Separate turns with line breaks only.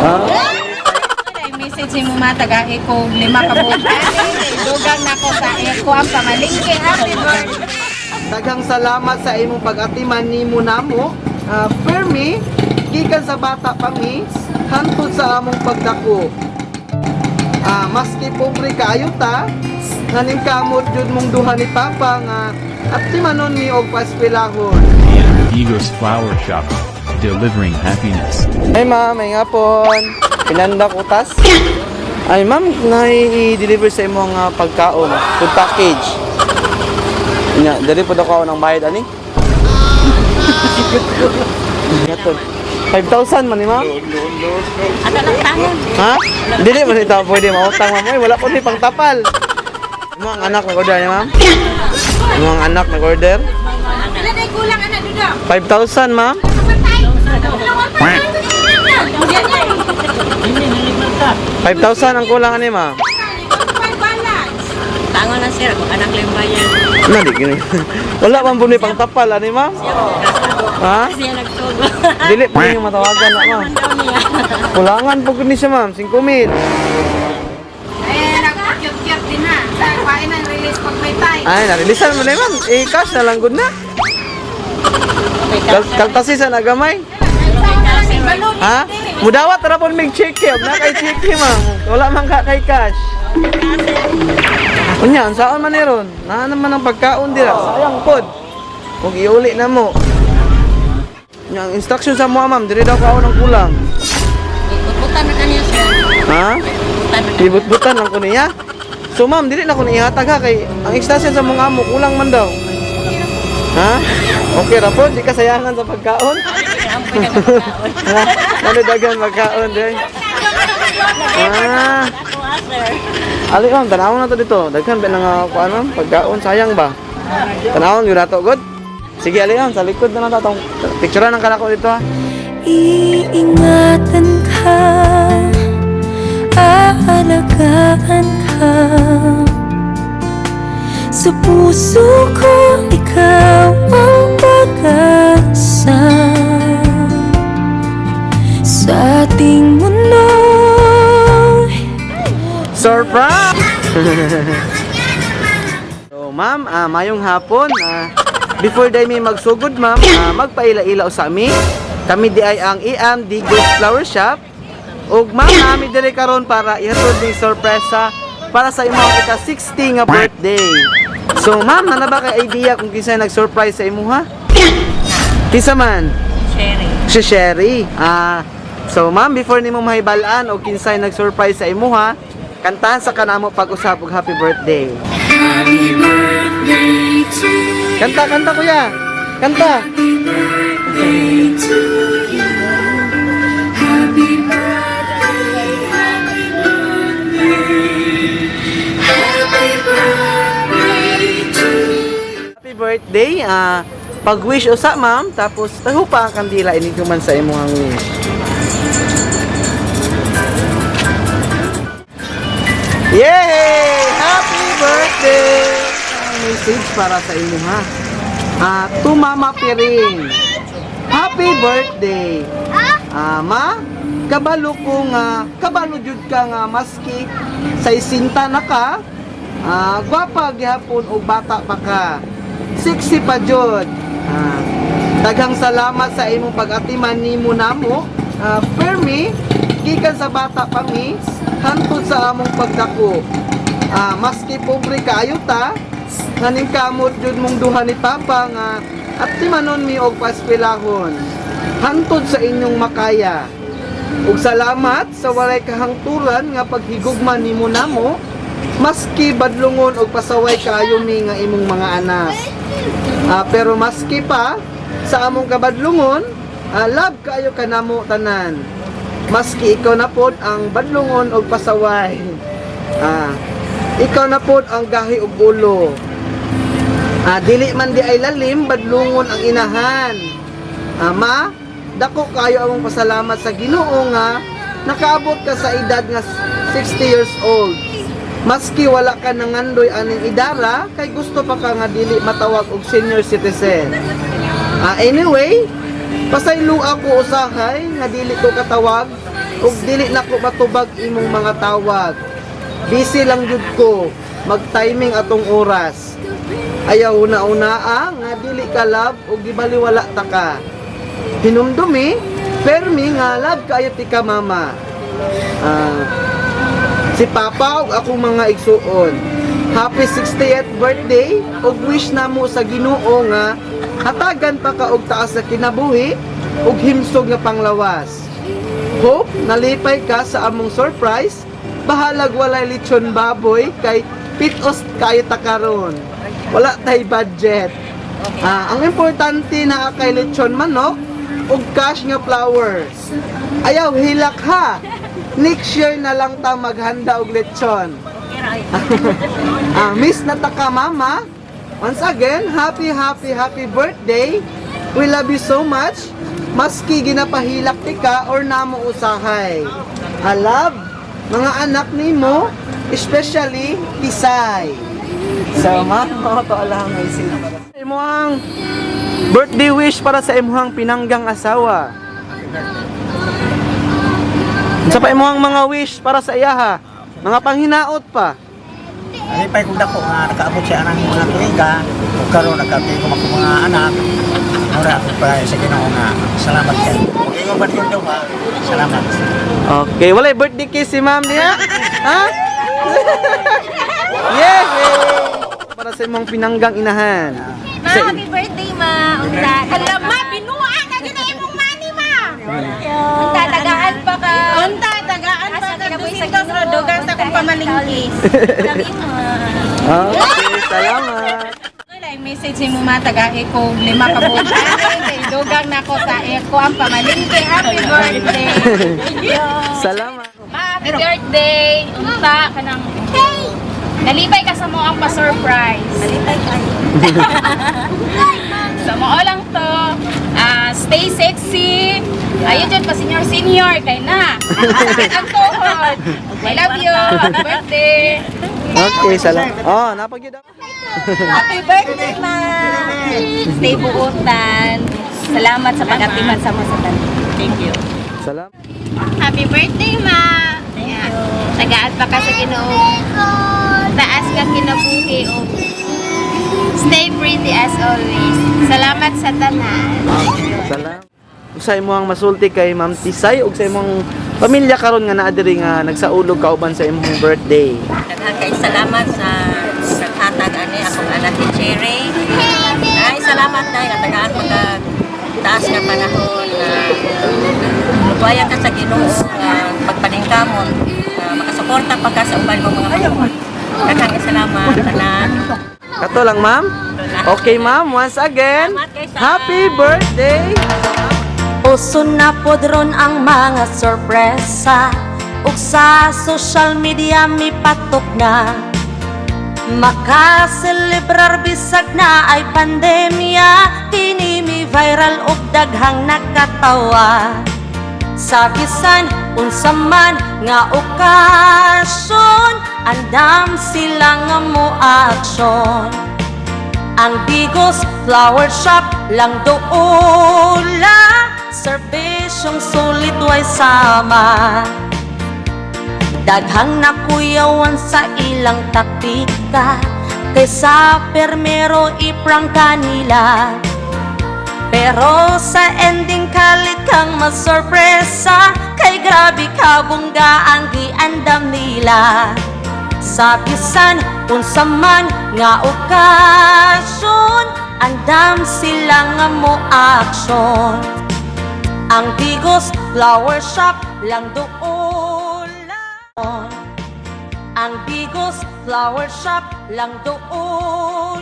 Ha?
Ay, message mo mataga ko lima ka buok. Dugang nako sa eko ang pamalingke. Happy birthday.
Daghang salamat sa imong pag-atiman nimo namo. Permi, gikan sa bata pa mi, hantod sa among pagdako. Maski pobre kaayo ta, nganing kamot jud mong duha ni Papa nga atimanon mi og paskwelahon.
Digos Flower Shop, delivering happiness.
Ay ma'am, may ngapon. Pinanda ko tas. Ay ma'am, nai-deliver sa imong pagkaon, food package. Nya, dali po daw ako ng bayad ani. Nya to. 5,000 man ni ma'am.
Ano lang tangon?
Ha? Dili man ito pwede mautang ma'am. Ay, wala po ni pangtapal. Imo ang anak nag-order ni ma'am? Imo ang anak nag-order?
Wala na kulang anak duda.
5,000 ma'am? 5,000 ang kulang ani ma'am.
Tango na sir, kung anak lang bayan.
Ano di gini? Wala man po ni pangtapal ani ma'am? Ha?
Siya nagtugo.
Dili po yung matawagan na ma'am.
Daw niya.
Kulangan po ni siya ma'am, 5,000.
Eh, nag-cute-cute din ha. Sa kain ang release pag may time.
Ay, narilisan mo na ma'am. Eh, cash na lang good na. Kaltasi sa nagamay. Ha? Mudawat ra po mig cheque. Og na kay cheque ma'am. Wala man ka kay cash. Unya, unsaon man ni ron? Naa naman ang pagkaon dira. Sayang pod. Kung iuli na mo. Unya, ang instruction sa mga ma'am, diri daw kaon ang kulang.
Butan na kaniya sir.
Ha?
Butan na.
Ibut-butan lang ko niya. So ma'am, dili na ko nihatag ha kay ang extension sa mga amo kulang man daw. Ha? Okay ra po, di ka sayangan sa pagkaon.
Ampoy na pagkaon.
Ha? Ano dagan pagkaon day? Ah,
Ako ah, sir.
ali ma'am, tanawon na to dito. Daghan ba nga kuan ma'am, pagkaon sayang ba? Tanawon gyud nato god. Sige ali ma'am, sa likod na lang ta tong picturean ang kanako dito ha.
Iingatan ka, aalagaan ka. Sa puso ko, ikaw ang pag-asa. Sa ating mundo.
Surprise! So, ma'am, mayong hapon. Before day may magsugod, ma'am, magpaila-ila usa mi. Kami di ay ang EM Digos Flower Shop. Ug ma'am, nami diri karon para ihatod ning sorpresa para sa imong ika-60 nga birthday. So, ma'am, nana ba kay idea kung kinsa nag-surprise sa imuha? Kinsa man?
Sherry.
Si Sherry. So ma'am, before nimo mahibal-an o kinsay nag-surprise sa imuha, kantahan sa kanamo pag-usap og happy birthday. Happy birthday to Kanta, kanta kuya. Kanta. Happy birthday. Pag-wish usa ma'am, tapos taho pa ang kandila inig man sa imong wish. Yay! Happy birthday! Ang message para sa imuha. To Mama Piring. Happy birthday. Ma, kabalo ko nga, kabalo jud ka nga maski sa isinta na ka, gwapa gihapon og bata pa ka. Sexy pa jud. Daghang salamat sa imong pag-atiman nimo namo. Permi, gikan sa bata pa mi, hantod sa among pagdako. Maski pobre kaayo ta, nganing kamot jud mong duha ni Papa nga atimanon mi og paskwelahon. Hantod sa inyong makaya. Ug salamat sa walay kahangturan nga paghigugma nimo namo, maski badlungon og pasaway kaayo mi nga imong mga anak. Pero maski pa sa among kabadlungon, love kaayo kanamo tanan. Maski ikaw na pod ang badlungon og pasaway. Ikaw na pod ang gahi og ulo. Dili man di ay lalim, badlungon ang inahan. Ma, dako kayo among pasalamat sa Ginoo nga nakaabot ka sa edad nga 60 years old. Maski wala ka nangandoy aning idara, kay gusto pa ka nga dili matawag og senior citizen. Ah, anyway, pasaylo ako usahay nga dili ko katawag ug dili nako matubag imong mga tawag. Busy lang jud ko, mag-timing atong oras. Ayaw una-una nga dili ka love ug gibaliwala ta ka. Hinumdumi, permi nga love kaayo ti ka, mama. Ah, si Papa ug akong mga igsuon. Happy 60th birthday ug wish namo sa Ginoo nga hatagan pa ka og taas na kinabuhi ug himsog nga panglawas. Hope nalipay ka sa among surprise. Bahalag walay lechon baboy kay pitos kayo ta karon. Wala tay budget. Ah, ang importante na kay lechon manok ug cash nga flowers. Ayaw hilak ha. Next year na lang ta maghanda og lechon. Ah, miss na ta ka, mama. Once again, happy, happy, happy birthday. We love you so much. Maski ginapahilak ti ka or namo usahay. I love mga anak nimo, especially Tisay. So, ma'am, to lang message. Imo ang birthday wish para sa imuhang pinanggang asawa. Unsa pa imong mga wish para sa iyaha? Mga panghinaot pa.
Alipay kong dako nga nakaabot siya anang mga tuiga ug karon nagkapi ko ako mga anak. Mura ako pa sa Ginoo nga salamat kay. Ingon ba daw ha? Salamat.
Okay, walay birthday kiss si ma'am niya? Ha? Yeah! Para sa imong pinanggang inahan.
Ma, happy birthday, ma. Unta. Hala, ma, binuang ka gina imong money, ma. Unta, tagaan pa ka. Unta, tagaan pa ka. Dusintos rodogan sa kong pamalingki.
Love you, ma.
Okay, salamat.
Wala message ni mo, ma, tagahi ko lima ka buok. Kay dugang nako sa eko ang pamalingki. Happy birthday.
Salamat.
Ma, happy birthday. Unta kanang nalipay ka sa mo ang pa-surprise.
Alipay kayo.
So, mao lang to. Ah, stay sexy. Ayun dyan pa senior senior kay na. Sakit ang tuhod. I love you. Happy birthday.
Okay, salamat. Oh, napagyud ako.
Happy birthday, ma. Stay buutan. Salamat sa pag-atiman sa mo sa tanan. Thank you.
Salamat.
Happy birthday, ma.
Thank you.
Tagaan pa ka sa Ginoo. Taas ka kinabuhi o stay pretty as always. Salamat sa tanan.
Salamat. Sa imong masulti kay Ma'am Tisay ug sa imong pamilya karon nga naa diri nga nagsaulog kauban sa imong birthday.
Daghan kay salamat sa naghatag ani akong anak ni Cherry. Ay, salamat dahil natagaan pagka taas nga panahon na lubayan ka sa Ginoo nga pagpaningkamot na makasuporta pa ka sa uban mong mga magulang. Daghan kay salamat tanan.
Kato lang, ma'am. Okay, ma'am. Once again,
Salamat kay sa-
happy birthday.
Uso na pod ron ang mga sorpresa ug sa social media mipatok na. Makaselebrar bisag na ay pandemya, kini mi viral ug daghang nakatawa. Sa bisan unsa man nga okasyon, andam sila nga mo aksyon. Ang Digos Flower Shop lang doula, serbisyong sulit way sama. Daghang nakuyawan sa ilang taktika, kaysa permero iprangka nila. Pero sa ending kalit kang masorpresa, kay grabe kabongga ang giandam nila. Sa bisan unsa man nga okasyon, andam sila nga mo aksyon. Ang Digos Flower Shop lang doon. Ang Digos Flower Shop lang doon.